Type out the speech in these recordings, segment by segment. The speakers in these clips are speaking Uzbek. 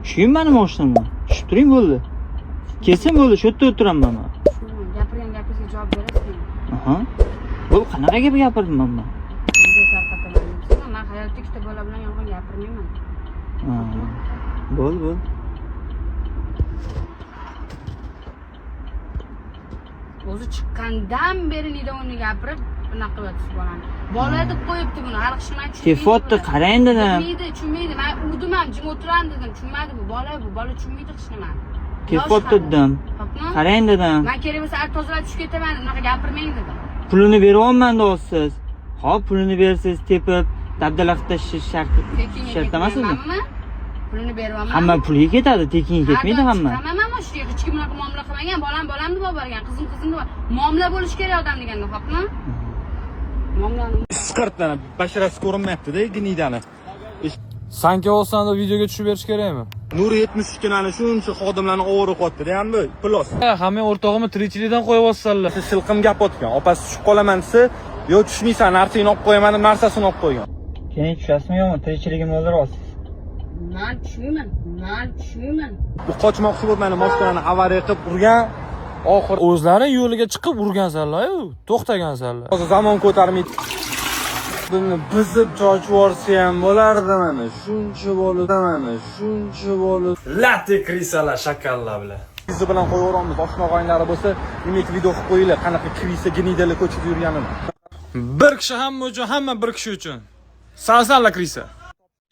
Tushing mani mashinamdan. Tushib turing, bo'ldi. Kelsin, bo'ldi, shu yerda o'tiraman man. Tushunmayman. Gapirgan gapingizga javob berasiz. Aha. Bo'ldi, qanaqa gap gapirdim man? Video tarqataman debsiz. Man hayotda ikkita bola bilan yolg'on gapirmayman. Ha. Bo'ldi, bo'ldi. O'zi chiqqandan beri uni gapirib, bunaqa qilyapsiz bolani. Bola deb qo'yibdi buni. Hali hech nimani tushunmaydi. Tepyapti, qarang dedim. Bilmaydi, tushunmaydi. Men urdim ham, jim o'tiraman dedim. Tushunmadi bu. Bola bu, bola tushunmaydi hech nimani. Tepyapti dedim. Topmi? Qarang dedim. Men kerak bo'lsa ar tozalab tushib ketaman, unaqa gapirmang dedim. Pulini beryapman deyapsiz. Hop, pulini bersangiz tepib, dabdala qilib tashlash shart Tekinga shart emasmi? ketmaymanmi? Pulini beryapman. Hamma pulga ketadi, tekinga ketmaydi hamma. Hamma mana shu hech kim bunaqa muomala qilmagan. Bolam bolam deb olib borgan, qizim qizim deb. Muomala bo'lishi kerak odam deganda, hopmi? Muomalani Isqirtdan basharasi ko'rinmayapti-da, gnidani. Sanka olsan da videoga tushib berish kerakmi? Nur 72 ni shuncha xodimlarni ovora qilyapti-da, hamma plos. Hamma o'rtog'imni tirikchilikdan qo'yib olsanlar. Silqim gap otgan. Opasi tushib qolaman desa, "Yo'q, tushmaysan, narsangni olib qo'yaman" deb narsasini olib qo'ygan. Keyin tushasizmi yo'qmi? Tirikchiligimni o'ldiryapsiz. Men tushmayman. Men tushmayman. Bu qochmoqchi bo'lib meni mashinani avariya qilib urgan. Oxir O'zlari yo'liga chiqib urgansanlar-yu, to'xtagansanlar. hozir zamon ko'tarmaydi. Buni buzib chochib yuborsa ham bo'lardi mana. Shuncha bola, mana shuncha bola. Lati krisalar, shakallar bilan. Bizi bilan qo'yaveramiz. Oshna og'aynilari bo'lsa, demak video qilib qo'yinglar, qanaqa krisa gnidalar ko'chada yurganini. Bir kishi hamma uchun, hamma bir kishi uchun. Sansanlar krisa.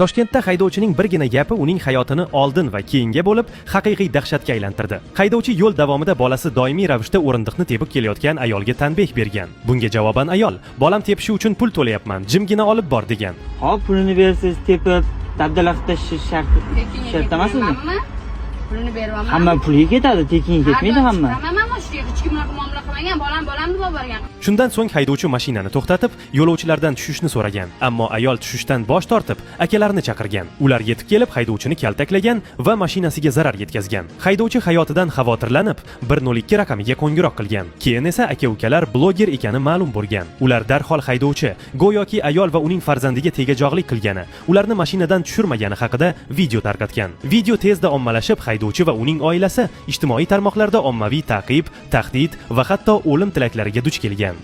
Toshkentda haydovchining birgina gapi uning hayotini oldin va keyinga bo'lib, haqiqiy dahshatga aylantirdi. Haydovchi yo'l davomida bolasi doimiy ravishda o'rindiqni tepib kelayotgan ayolga tanbeh bergan. Bunga javoban ayol, "Bolam tepishi uchun pul to'layapman, jimgina olib bor" degan. Hop, pulini bersangiz tepib, dabdala qilib tashlash shart Tekinga shart emasmi? ketmaymanmi? Pulini beryapman. Hamma pulga ketadi, tekinga ketmaydi hamma. Hamma mana shu hech kim bunaqa muomala qilmagan. Bolam bolam deb olib borgan. Shundan so'ng haydovchi mashinani to'xtatib, yo'lovchilardan tushishni so'ragan. Ammo ayol tushishdan bosh tortib, akalarini chaqirgan. Ular yetib kelib haydovchini kaltaklagan va mashinasiga zarar yetkazgan. Haydovchi hayotidan xavotirlanib, 102 raqamiga qo'ng'iroq qilgan. Keyin esa aka-ukalar bloger ekani ma'lum bo'lgan. Ular darhol haydovchi, go'yoki ayol va uning farzandiga tegajog'lik qilgani, ularni mashinadan tushirmagani haqida video tarqatgan. Video tezda ommalashib, haydovchi va uning oilasi ijtimoiy tarmoqlarda ommaviy ta'qib, tahdid va hatto o'lim tilaklariga duch kelgan.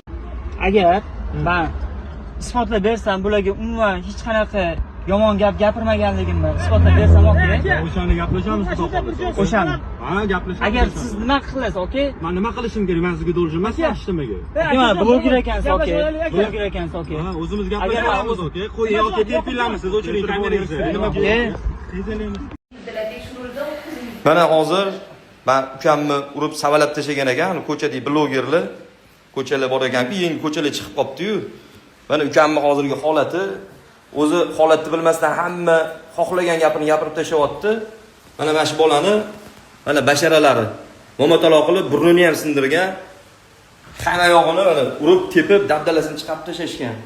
Agar man isbotlab bersam, bularga umuman hech qanaqa yomon gap gapirmaganligimni isbotlab bersam, aka, O'shani gaplashamiz, xudo xohlasa. O'shani. Ha, gaplashamiz. Agar siz nima qilasiz, aka? Men nima qilishim kerak? Men sizga должен emasman hech nimaga. Aka, mana bloger ekansiz, aka. Bloger ekansiz, aka. Ha, o'zimiz gaplashamiz, aka. Qo'ying, aka, terpilamiz, o'chiring kamerangizni. Nima Aka, Mana hozir men ukamni urib savalab tashlagan ekan, ko'chadagi blogerlar, ko'chalar bor ekanku, yangi ko'chalar chiqib qolibdi-yu. Mana ukamni hozirgi holati, o'zi holatni bilmasdan hamma xohlagan gapini gapirib tashlayapti. Mana mana shu bolani mana basharalari momatalo qilib burnini ham sindirgan. Hamma yog'ini mana urib tepib dabdalasini chiqarib tashlashgan.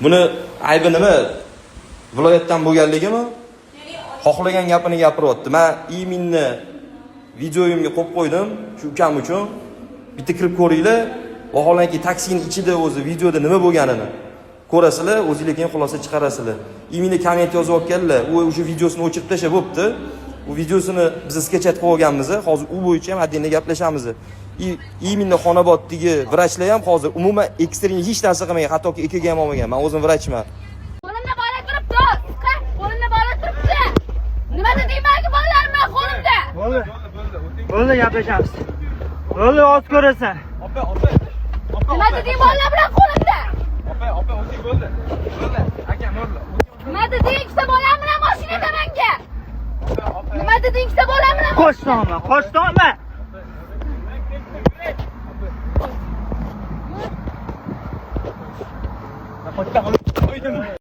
Buni aybi nima? Viloyatdan bo'lganligimi? Xohlagan gapini gapiryapti. Men iminni videoyimga qo'yib qo'ydim shu ukam uchun. Bitta kirib ko'ringlar. Vaholanki taksini ichida o'zi videoda nima bo'lganini ko'rasizlar, o'zinglar keyin xulosa chiqarasizlar. Iminni komment yozayotganlar, u o'sha videosini o'chirib tashlab bo'pti. U videosini biz sketchat qilib olganmiz. Hozir u bo'yicha ham отдельно gaplashamiz. Iminni Xonoboddagi vrachlar ham hozir umuman ekstren hech narsa qilmagan, hattoki EKG ham olmagan. Men o'zim vrachman. Qo'limda bola turibdi. Qo'limda bola turibdi. Nima dedingmanki bolalarim bilan qo'limda? Bo'ldi. Bo'ldi, gaplashamiz. Bo'ldi, oz ko'rasan. Nima deding bolalar bilan qo'limda? Opa, opa, o'ting bo'ldi. Bo'ldi. Aka, bo'ldi. Nima deding ikkita bolam bilan mashinada menga? Nima deding ikkita bolam bilan? Qo'shtonma, qo'shtonma.